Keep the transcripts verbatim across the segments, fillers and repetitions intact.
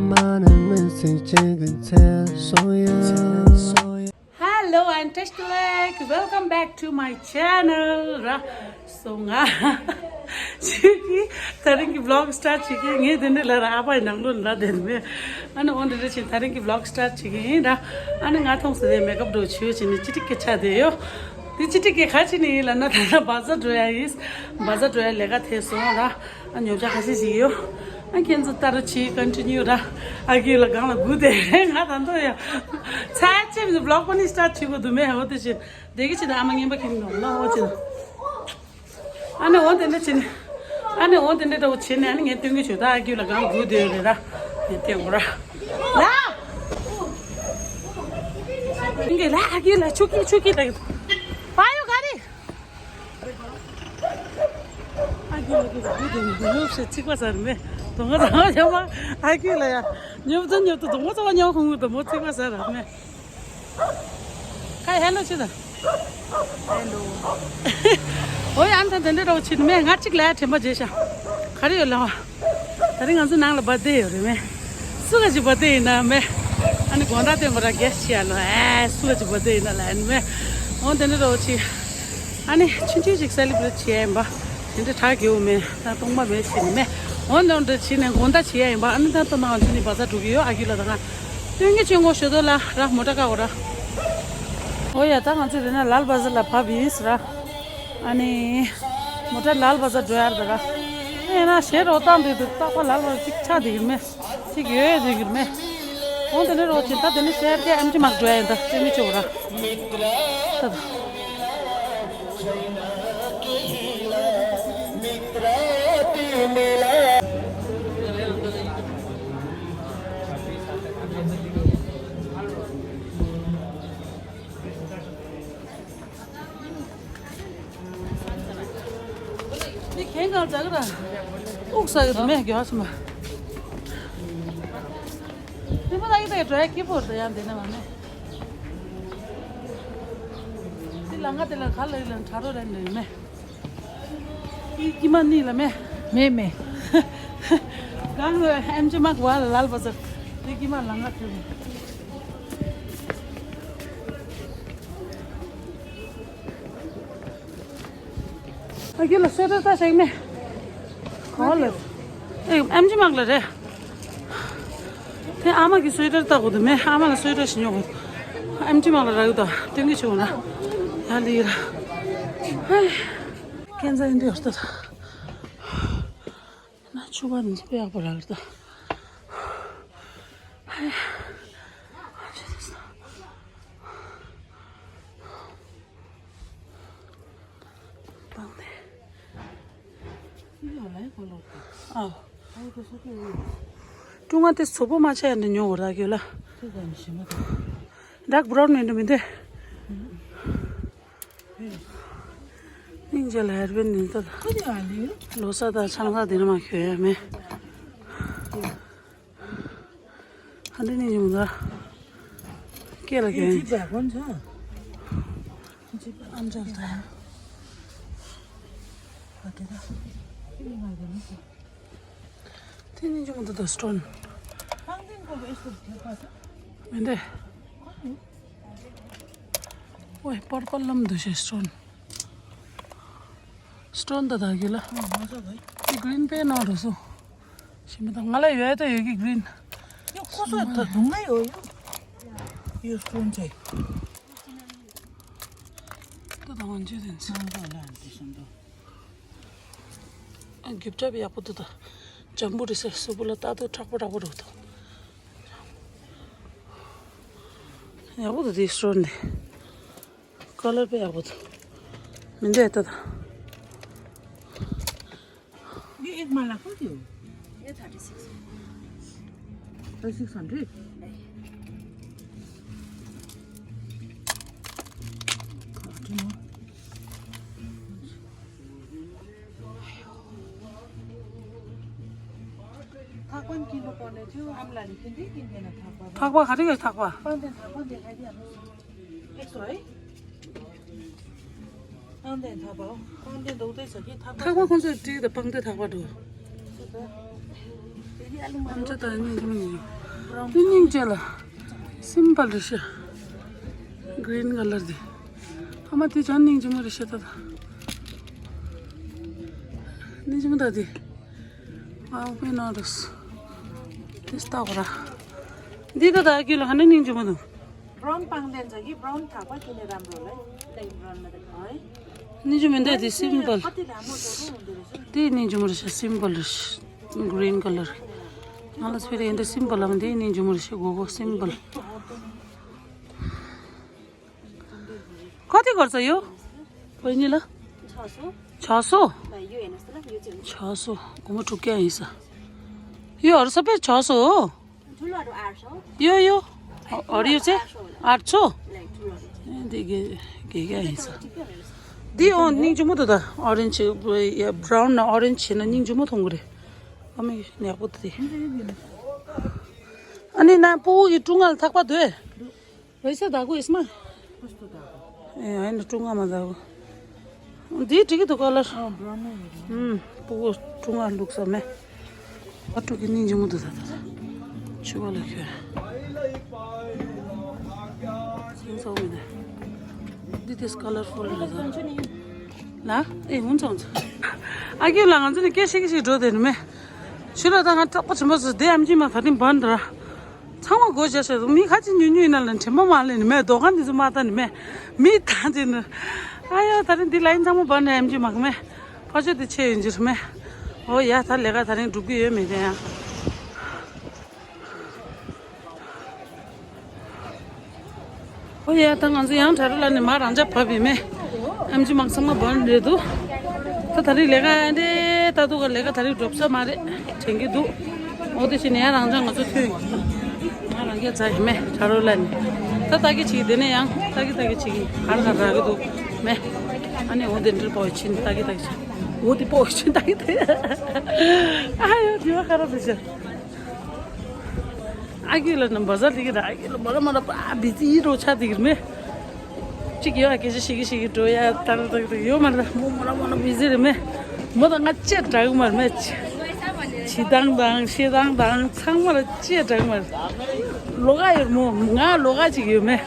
མ་ནི་མི་ཚེ་གཅིག་གི་ཚེ་སོང་ཡ། Hello and Welcome back to my channel ར། སོང་ང་ཅིག་གི་ད་རིང་གི་vlog start བྱེད་ཀྱི་ངས་དེ་འདྲ་ལ་ར། ཨ་ཕའི་ནང་ལོ་ལ་དེ་མེད། ཨ་ནི་འོ་འདི་འདྲ་བྱས་ད་རིང་གི་vlog start བྱེད་ཀྱི་ཡིན་ར། ཨ་ནི་ང་ཐོང་ཟེར་དེ་makeup འགྲོ་བྱེད་བྱས་ནས་ཅི་ཏིག་གི་ཆ་དེ་ཡོད། དེ་ཅི་ཏིག་གི་ཁ་ཅི་ནས་ཡིན་ལ་ན། ད་ལྟ་བ་ཛར་འགྲོ་ཡ་ཡིན། བ་ཛར་འགྲོ་ཡ་ལས་ཀ་ཐེ་སོང་ར། ཨ་ཉོ་ཆ་ཁ་ཤས་ཤིག་ཡོད། ཨ་ཁྱེད་ཚོ་ལྟ་རུ་ཆེ་continue ར། ཨ་ཁྱེད་ལ་གང་ལ་སྒུག་དེ་རེད། ང་ད་འདོད་ཡ་ཚ་ཅེ་vlog པ་ནི་start བྱེད་དགོས་འདུག་མེད། འོ་དེ་བཞིན་བསྡད་ཀྱི་ཆེ་ད་ཨ་མ་ངན་པ་ཁྱེད་ནོ་ལ་འོ་ཅེ་ད། ཨ་ནི་འོ་དེ་འདྲ་བྱེད་ནས། ཨ་ནི་འོ་དེ་འདྲ་འདྲ་བོ་བྱེད་ནས་ཨ་ནི་ངས་སྟོན་གྱི་བྱོས། ད་ཨ་ཁྱེད་ལ་གང་སྒུག་དེ་རེད་ར། ངས་སྟོན་དགོས་ར། ལ། སྟོན་གྱི་ལ། ཨ་ཁྱེད་ལ་ཆུ་ཁྱི་ཆུ་ཁྱི་ལ། བ་ཡོ་ག་རེ། ཨ་ཁྱེད་ལ་ཁྱེད་ལ་ཁྱེད་དེ་འདི་ལོབ་ཤེ་ཚིག་པ་ཟ་རེད་མེད། དོ་ང་དང་ཡ་མ་ཨ་ཁྱེད་ལ་ཡ་ཉོབ་ཙམ་ཉོབ་ཏུ་དོ་ང་ཚོ་བ་ཉོ་ཁོང་གི་དོ་མོ་ཚིག་པ་ཟ་ར་མེད། ཁ་ཧེ་ལོ་ཅི་ད། ཧེ་ལོ། ཨོ་ཡ་ཨ་ནི་ད་དེ་འདྲ་འདྲ་བོ་ཆི་ནི་མེད། ང་གཅིག་ལ་དྲན་པ་བརྗེད་ཤག་ག་རེ་ཡོད་ལ་བ། ད་རིང་ང་ཚོ་ནང་ལ་བར་ཐི་ཌེ་ཡོད་རེད་མེད། སུ་ག་ཅིག་བར་ཐི་ཌེ་ཡིན་ན་མེད། ཨ་ནི་དགོང་དག་སྟོན་པ་ར་གེ་སི་ཤི་ཡ་ལོ། ཨེ་སུ་ག་ཅིག་བར་ཐི་ཌེ་ཡིན་ན་ལ་ཨ་ནི་མེད། འོ་དེ་འདྲ་འདྲ་བོ་ཆི། ཨ་ནི་ཆུང་ཆུང་ཅིག་སེ་ལི་བྷི་རེཊ་བྱེད་ཡ་ཡིན་པ། དེ་འདྲ་གྲ་རྒྱས་པོ་མེད། ད་སྟོང་པ་མེད་ཆི་ནི་མེད། འོ་འདྲ་འདྲ་ཆི་ནས་དགོང་དག་བྱེད་ཡ་ཡིན་པ། ཨ་ནི་ད་ལྟ་ནང་ང་ཚོ་ནི་བ་ཛར་འགྲོ་གི་ཡོད། ཨ་ཁྱེད་ལ་ད་ང་སྟོན་གྱི་བྱོས། ངོ་ཤོད་དོ་ལ་ར་མོ་ཊ་ཀ་འོ་ར། ཨོ་ཡ་ད་ང་ཚོ་དེ་ན་ལཱལ་བ་ཛར་ལ་བབས་ཡིན་ཟེར་ར། ཨ་ནི་མོ་ཊ་ལཱལ་བ་ཛར་འགྲོ་ཡར་ད་ར། ཨེ་ན་ཞེ་རོ་བཏང་དུས་དུ་རྟག་པ་ལཱལ་བ་ཛར་ཅིག་ཆགས་བསྡད་ཀྱི་མེད། ཅིག་ཡོད་བསྡད་ཀྱི་མེད། འོ་དེ་ནས་རོ་ཅིག་ད་དེ་ནས་ཤར་རྒྱག་ཨེམ་ཆི་མར་འགྲོ་ཡ་ཡིན། ད་སྟོན་གྱི་བྱོས་ར། ད་ད། འདི་གན་གང་ཟ་གི་ར། དབུགས་ཟ་གི་ར་མེད་གི་བ་སུ་མ། འདི་མ་ལ་ཡི་དེ་འགྲོ་ཡ་ཁྱི་པོ་རེད། ཡང་འདི་ན་མ་མེད། འདི་ལ་ང་དེ་ལ་ག་ལ་ཡི་ལ་གྲ་རོ་རེད་འདི་མེད། འདི་ཀྱི་མ་ནི་ལ་མེད། མེད་མེད། གང་ལ་ཨེམ་ཆི་མ་གི་བ་ལ་ལཱལ་བ་ཛར། འདི་ཀྱི་མ་ལ་ང་ཁྱི་པོ། ཨ་ཁྱེད་ལ་སོ་ཊར་ལྟ་ཤེས་མེད། ག་ལ། ཨེ་ཨེམ་ཆི་མག་ལ་རེད། དེ་ཨ་མ་གི་སོ་ཊར་ལྟ་དགོས་དུ་མེད། ཨ་མ་ལ་སོ་ཊར་ཞིག་ཉོ་དགོས། ཨེམ་ཆི་མག་ལ་རག་ཡོད་ད། སྟོན་གྱི་བྱོས་ན་ཡ་ལི་ར། ཧེ། ཁྱེད་ཚ་ཡིན་དུ་ཡོད་ད། ན་ཆུ་བ་ནི་དཔེ་ཡག་པོ་རག་ད། ཧེ། སྤང་ནས། ཨའོ། ཀྲུང་ང་དེ་བཟོ་པོ་མ་ཆགས་ཡ་འདི་ཉོ་འོ་ར་གི་ལ། ཌག་བྷ་རའུན་ནས་འདི་མི་འདི། སྙིང་རྗེ་ལ་ཧེར་བན་ནི་ད། ལོ་ས་དང་ཆང་ས་དེ་ནི་མ་ཁྱོད་ཡ་མེད། ཧ་འདི་ནི་ཡོང་ད། སྐེ་ལ་གྱོན། ཨམ་ཅག་ད། དེ་ནི་ཡོང་ད་ད་སི་ཊོན། མི་འདི། ཝེ་པར་པལ་ལམ་འདུ་ཤེས་སི་ཊོན། སི་ཊོན་ད་ད་གི་ལ། དེ་གི་རིན་པས་ན་འགྲོ་སོ། ཞིམ་པ་ད་ང་ལ་ཡོད་ད་ཡོད་གི་གི་རིན། ཡོད་ཁོ་སོ་ད་དུང་ང་ཡོད་ཡོད། ཡོད་སི་ཊོན་ཅེ། ད་ད་ང་འཇུ་དེན་སི། ཨ་གིབ་ཊ་བི་ཡག་པོ་འདུག་ད། ཇམ་བུ་རི་སེ་སུ་བུ་ལ་ལྟ་དུ་དྲག་པོ་དྲག་པོ་འགྲོ་འདུག་ཡག་པོ་འདུག་དེའི་སི་ཊོན་འདི། ཀ་ལར་དཔེ་ཡག་པོ་འདུག་མི་འདྲ་ད་ད། ये एक माला को दियो। ये thirty six. Thirty six hundred. नहीं। थाकवान किन्नु पर्ने थियो, आम्लाले किन्थे किन्थेन थाकवा। थाकवा खालि गयो थाकवा। पाउँदैन, थाकवा देखाइदिइहाल्नु। एक सौ है? पाउँदैन थाकवा हो। पाउँदैन त उतै छ कि थाकवा। थाकवा कुन चाहिँ टी त पाउँदै थाकवा दो। ཨམ་ཅོག་དང་སྙིང་རྗེ་མོ་ཡིན། འདི་སྙིང་རྗེ་ལ། སིམ་པལ་རེད་ཤག Green colour འདི། ཨ་མ་དེ་ཅང་སྙིང་རྗེ་མོ་རེད་ཤག་ད་ད། སྙིང་རྗེ་མོ་ད་དེ། ཨའོ་པེ་ནོ་རུས། དེ་སྟག་ར། འདི་ད་ད་ཀི་ལ་ཧ་ནི་སྙིང་རྗེ་མོ་འདུག Brown པང་ལྡན་ཚ་གི་brown ཐག་པ་དེ་ནས་རམ་རོ་ལ་ལེགས་brown མ་དེ་ཨོའི། སྙིང་རྗེ་མོ་འདི་དེ་སིམ་པལ། ཨ་དེ་ལ་མོ་ཏོ་རུ་འདི་རེད་ཤག་དེ་སྙིང་རྗེ་མོ་རེད་ཤག་སིམ་པལ་རེད་ཤག Green colour ང་ལ་སྤེ་ར་ཡིན་འདི་སིམ་པལ་ལ་མ་འདི་སྙིང་རྗེ་མོ་རེད་ཤག་སྒོ་སྒོ་སིམ་པལ། ཁོ་དེ་གོར་ས་ཡོ། བོད་ཉིད་ལ། ཆགས་སོ། ཆགས་སོ། ཆགས་སོ། སྒོར་མོ་དྲུག་བརྒྱ་ཡིན་ས། ཡོ་ཨར་ས་པེ་ཆགས་སོ། ཡོ་ཡོ། ཨོ་རི་ཡོ་ཚེ། ཨར་ཚོ། འདི་དགེ་དགེ་རྒྱ་ཡིན་ས། འདི་ཨོ་སྙིང་རྗེ་མོ་འདུག་ད། ཨོ་རེན་ཇི་བྷ་རའུན་ནས་ཨོ་རེན་ཇི་བྱས་ན་སྙིང་རྗེ་མོ་མཐོང་གི་རེད། ཨ་མའི་ནག་པོ་དེ། ཨ་ནི་ན་སྤུ་གུ་གི་ཀྲུང་ཨ་ལ་ཐག་པ་འདོད། वैसे धागो इसमें? कुछ तो धागो। ए, होइन, टुङ्गामा धागो। दी, ठिकै त कलर। अँ, brown नै हेर्नु। उम्, पुगो टुङ्गा लुक्छ मे। अटो कि निंजि मुदु त त। छुवा लख्यो। सिंग सौ मिने। दी, this colorful रहेछ। ल, ए, हुन्छ, हुन्छ। अघि ल, हुन्छ नि, के सिकि सिकि ड्रो देनु मे। छुरा त ང टप्प छुमस दे एमजी मा खतिम बन्द र। ཚང་མ་སྒོ་རྒྱག་ཤག་མི་ཁ་ཅིག་ཉུང་ཉུང་ཡིན་ན་ལ་དྲན་པ་མ་ལེན་ནི་མེད། དོ་ཁང་འདི་ཚོ་མ་ལྟ་ནི་མེད། མི་ད་དེ་ནི། ཨ་ཡོ་ད་རིང་འདི་ལ་ཡིན་ཚང་མ་བར་ནས་ཨེམ་ཆི་མ་གི་མེད། ཕ་ཆོས་དེ་ཆེ་ཡོད་འགྱུར་མེད། ཨོ་ཡ་ད་ལས་ཀ་ད་རིང་འགྲུབ་གི་ཡོད་མེད་དེ་ཡང་། ཨོ་ཡ་ད་ང་ཚོ་ཡང་དྲ་རུ་ལ་ནི་མ་རང་ཅག་བབས་ཡིན་མེད། ཨེམ་ཆི་མ་གི་ཚང་མ་བར་རེད་འདུག་ད་ད་རིང་ལས་ཀ་ཨ་འདྲེ་ད་འདུག་ག་ལས་ཀ་ད་རིང་འགྲུབ་ས་མ་རེད་དྲན་གི་འདུག་འོ་དེ་བྱས་ནས་ཡང་རང་ཅག་ང་ཚོ་ཐོན། ང་རང་རྒྱལ་ཚ་ཡིན་མེད་དྲ་རོ་ལ་ནི། ད་ལྟ་གི་ཅིག་དེ་ནས་ཡང་ལྟ་གི་ལྟ་གི་ཅིག་གར་གར་རག་གི་འདུག་མེད། ཨ་ནི་འོ་དེ་འདྲི་པོ་ཕྱིན་ལྟ་གི་ལྟ་གི་ཅིག་འོ་དེ་པོ་ཕྱིན་ལྟ་གི་ལྟ་གི་ཨ་ཡོ་དེ་བ་ཁ་ར་བི་ཤ། ཨ་ཁུ་ལ་ནི་བ་ཟ་ལི་གི་ར་ཨ་ཁུ་ལ་མོ་ར་མོ་ར་པ་བི་ཙི་ཡི་རོ་ཆ་དེ་གི་མེད། གཅིག་ཡོད་ཨ་སྐད་ཆ་བཤད་གི་བཤད་གི་འགྲོ་ཡ་ཏག་ཏག་ཏག་ཡོད་མ་རེད། མོ་མོ་ར་མོ་ར་བི་ཙི་རེད་མེད། མོ་དང་ང་ཅེ་འདྲ་གི་མ་རེད་མེད། བྱེད་སྟངས་དང་བཤད་སྟངས་དང་ཚང་མ་ལ་ཅེ་འདྲ་གི་མ་རེད། ལོགས་ཀ་ཡོད་མོ་ང་ལོགས་ཀ་ཅིག་ཡོད་མེད།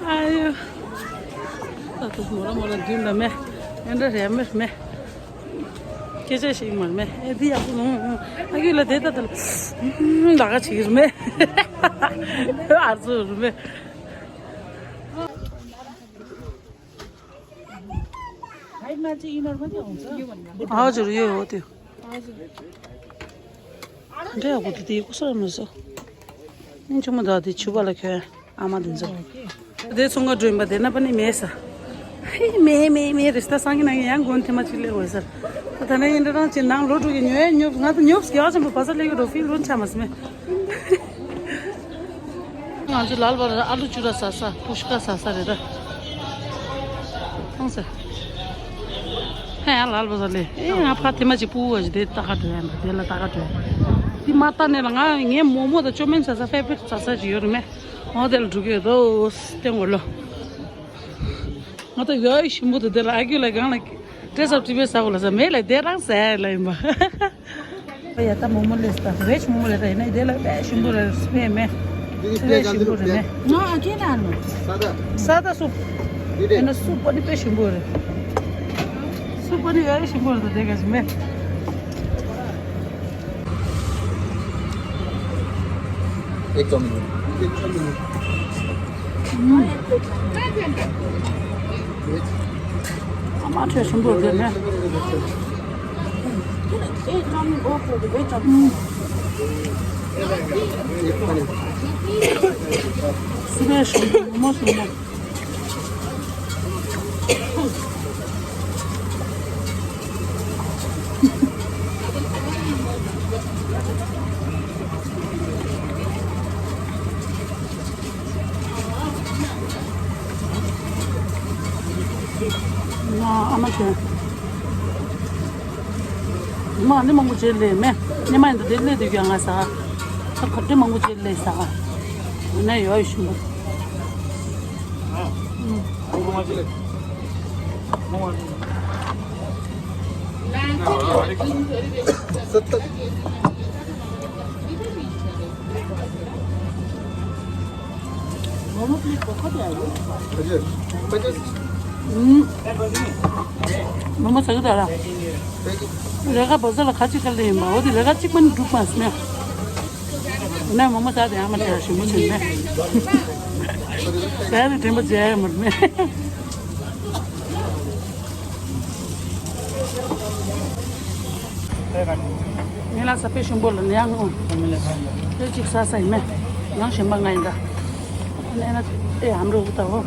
ཨ་ཡོ། ད་དུ་མོ་ར་མོ་ར་མདུན་ལ་མེད། ཨེ་འདྲ་རེད་མེད་མེད། སྐད་ཆ་ཞིག་མ་རེད་མེད། ཨེ་འདི་ཡག་པོ་ཨ་ཁུ་ལ་དེ་ལྟ་ལྟ་ལ་ལ་ཀ་ཅིག་རེད་མེད། ཨ་ཚོ་རེད་མེད། हजुर, यो हो त्यो। འདྲ་ཡག་པོ་འདུག་དེ་ཀུ་སོ་ར་མི་སོ། ནིང་ཆུང་མ་དག་དེ་ཆུ་བ་ལ་ཁྱོད་ཨ་མ་དེ་ཚོ། དེ་ཚོང་ཁང་འགྲོ་ཡིན་པ་དེ་ན་པ་ནི་མེད་ས། ཧེ་མེད་མེད་མེད་རེ་ས་ད་སང་གི་ནང་གི་ཡང་དགོན་ཐེ་མ་ཅིག་སླེབས་འོས་ས། ད་ད་ནས་ཡིན་འདྲ་རང་ཅིག་ནང་ལོ་དྲུག་གི་ཉོས་ཉོབ་ང་ད་ཉོབ་སྐྱེ་བ་ཆེན་པོ་བ་ས་སླེབས་ཀྱི་འགྲོ་ཕི་ལོན་ཆ་མ་སི་མེད། ང་ཚོ་ལ་ལ་བར་ཨ་ལུ་ཅུ་ར་ཟ་ས་པུ་ཤ་ཀ་ཟ་ས་རེད་ད། ཐང་ས། ཧེ་ཡང་ལ་ལ་བར་ལས་ཨེ་ང་ཕ་ཐེ་མ་ཅིག་སྤུ་གུ་བ་ཞིག་དེ་ལྟ་ག་འགྲོ་ཡ་འདྲ་དེ་ལ་ལྟ་ག་འགྲོ་ཡ། དེ་མ་ལྟ་ནས་ལ་ང་ངའི་མོག་མོག་དང་ཅོ་མིན་ཟ་ས་ཧྥེ་ཕེ་རིཊ་ཟ་ས་ཅིག་ཡོད་རེད་མེད། འོ་དེ་ལ་འགྲོ་གི་ཡོད་དོ་བསྟན་དགོས་ལོ། ང་ད་ཡོད་ཞིམ་པོ་དང་དེ་ལ་ཨ་ཁུ་ལ་གང་ལ་ཏྲེ་སབ་ཏི་པེ་ཟ་གོ་ལ་ཟ་མེད་ལ་དེ་རང་ཟ་ཡ་ལ་ཡིན་པ། ཡ་ད་མོག་མོག་ལས་ད་བེཇ་མོག་མོག་ལས་ད་ཡིན་ན་དེ་ལ་དཔེ་ཞིམ་པོ་རེད་སྨད་མེད། དེ་དཔེ་ཞིམ་པོ་རེད་མེད། ང་ཨ་ཁེ་ན་ནོ། ས་ད་སུབ། དེ་ཡིན་ན་སུབ་པོ་ནི་དཔེ་ཞིམ་པོ་རེད། སུབ་པོ་ནི་ཡ་ཞིམ་པོ་རེད་ད་དེ་ག་ཞིམ་མེད། एक चाउमिन। आमा, ठेस पनि बोल्दैन। एक चाउमिन, ओके, ओके, भेज चाउमिन। सुरेश, मोमो, मोमो। ང་ཨ་མ་ཁྱོད། ང་ནི་མང་པོ་བྱེད་ལས་མེད། ནི་མ་ཡིན་དུ་དེ་ལས་དུས་ཀྱང་ང་ཟ། ད་ག་དུས་མང་པོ་བྱེད་ལས་ཟ། འོ་ན་ཡོད་ཞུ། ཨ། ཨུ། ཨུ། सत्तर। मोमो प्लेट को कति आयो? हजुर, पचास। मोमो सगळं झाला. रेखा बसला खाची करले मा होती रेखा चिकन ग्रुप मा असणे. ना मोमो साथ यहाँ मत यार शिमु से. मैं सारे टेम बजे आया मत में. ངས་ལ་ས་དཔེ་ཞིམ་པོ་ལ་ནས་ཡང་ངོ་། དེ་གཅིག་ས་ས་ཡིན་མེད། ཡང་ཞིམ་པ་ང་ཡིན་ད། ཨ་ནི་ཨ་ན་ཨེ་ཧམ་རོ་ད་འོ།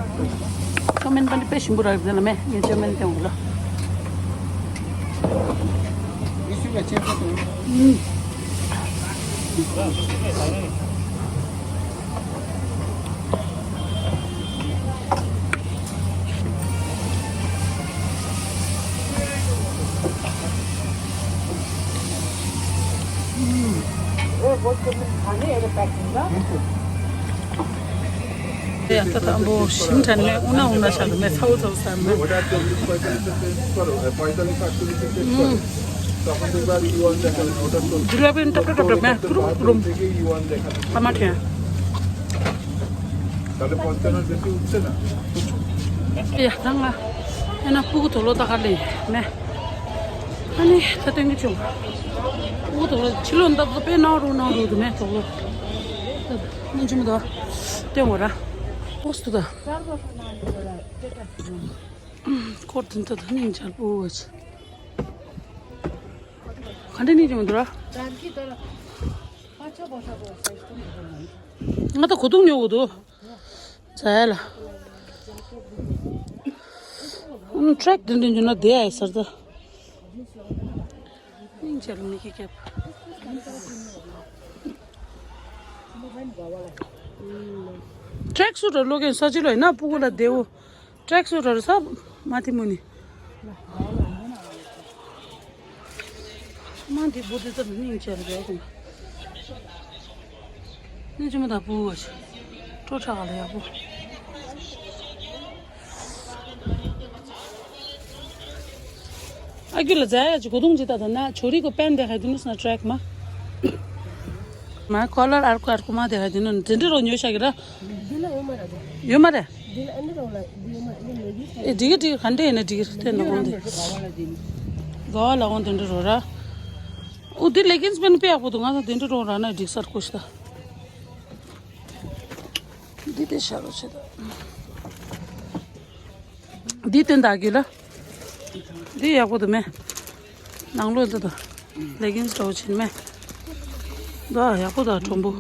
ཅོ་མེན་པ་འདི་དཔེ་ཞིམ་པོ་རག་ཡོད་ན་མེད་ངས་ཅོ་མེན་སྟེང་འོ་ལ། ཡ་ད་དང་པོ་ཞིམ་དྲན་མེད། འུ་ན་འུ་ན་ཤག་མེད། ཚ་བོ་ཚ་བོ་ཟ་མེད། འཇུ་ལ་པིན་ཏོག་ཏོག་ཏོག་ཏོག་མེད། ཀུ་རུམ་ཀུ་རུམ། ཕ་མ་ཁྱོད། ཡ་ད་ང་ཨེ་ན་སྤུ་གུ་དོ་ལོ་ད་ག་ལེ་མེད། ཨ་ནི་ད་སྟོན་གྱི་བྱུང་། སྤུ་གུ་དོ་ལོ་ཕྱི་ལོ་འདབ་ཀོ་དཔེ་ནང་རུ་ནང་རུ་དུ་མེད་དོ་ལོ། ནི་ཅི་མི་དོ། སྟོན་གོ་ར། ཨོ་སྟུ་ད། ཁོར་དུན་ད་ད་ནི་འཇལ་པོ་བ་ཆི། ག་འདྲ་ནི་ཅི་མི་དོ་ར། ང་ད་གོ་དུང་ཉོ་གོ་དོ། ཛ་ལ། ཨུམ་ཊྲེག་དེ་འདྲ་འཇུ་ན་བདེ་ཨེ་ཟེར་ད། སྙིང་རྗེ་ལ་མི་ཁེ་ཁེ། ཊྲེག་སུ་ཊ་ལོ་གན་ས་ཅི་ལོ་ཡིན་ན་སྤུ་གུ་ལ་བདེ་བོ། ཊྲེག་སུ་ཊ་ར་ས་མ་ཐི་མུ་ནི། མ་འདི་བུ་འདི་ཚོ་སྙིང་རྗེ་རེད་པས། སྙིང་རྗེ་མོ་དང་བུ་བ་ཞིག་སྤྲོ་ཁྲག་ག་ལ་ཡག་པོ། ཨ་ཁུ་ལ་ཛ་ཡ་ཅིག་གོ་དུང་ཅིག་ད་ད་ན་ཆོ་རི་གོ་པན་དེ་ཧ་དུ་ནུ་སྣ་ཊྲེག་མ། མ་ཁོ་ལར་ཨར་ཁུ་ཨར་ཁུ་མ་དེ་ཧ་དུ་ནུ་དེ་འདྲི་རོ་ཉོ་ཤ་གི་ར། འདི་ལ་ཡོད་མ་རེད། ཡོད་མ་རེད། འདི་ལ་ཨ་ནི་རོ་ལ་འདི་ཡོད་མ་རེད། ཨ་ནི་མེད་གི། ཨེ་འགྲིག་གི་འགྲིག་གི་ག་འདྲ་ཡིན་ན་འགྲིག་གི་རེད་དེ་ན་གོང་དེ། ག་བ་ལ་འོང་དེ་འདྲ་རོ་ར། ཨོ་འདི་ལེ་གིན་སི་པན་དཔེ་ཡག་པོ་འདུག་ང་ཚོ་དེ་འདྲ་རོ་ར་ན་འགྲིག་སར་ཁོ་ཤི་ད། འདི་དེ་ཤ་རོ་ཆེ་ད། འདི་དོན་དག་གི་ལ། འདི་ཡག་པོ་འདུག་མེ། ནང་ལོགས་འདི་དང་། ལེ་གིན་སི་འདྲ་བོ་ཕྱིན་མེ། འདི་ཡག་པོ་དང་གྲོང་པོ།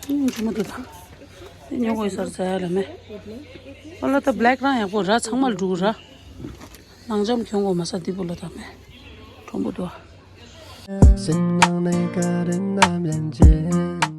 ཨུམ་ཆུ་མོ་འདི་དང་། འདི་ཉོ་དགོས་སར་ཟ་ཡ་ལ་མེ། ཨོ་ལ་ད་བྷི་ལེག་རང་ཡག་པོ་ར་ཚང་མ་ལ་འགྲུག་ར། ནང་འཇམ་གྱོང་དགོས་མ་ས་འདི་བུ་ལ་དང་མེ། གྲོང་པོ་འདུག་སེམས་ནང་ནས་བཀའ་དྲིན་རྣམ་ཡན་ཆད།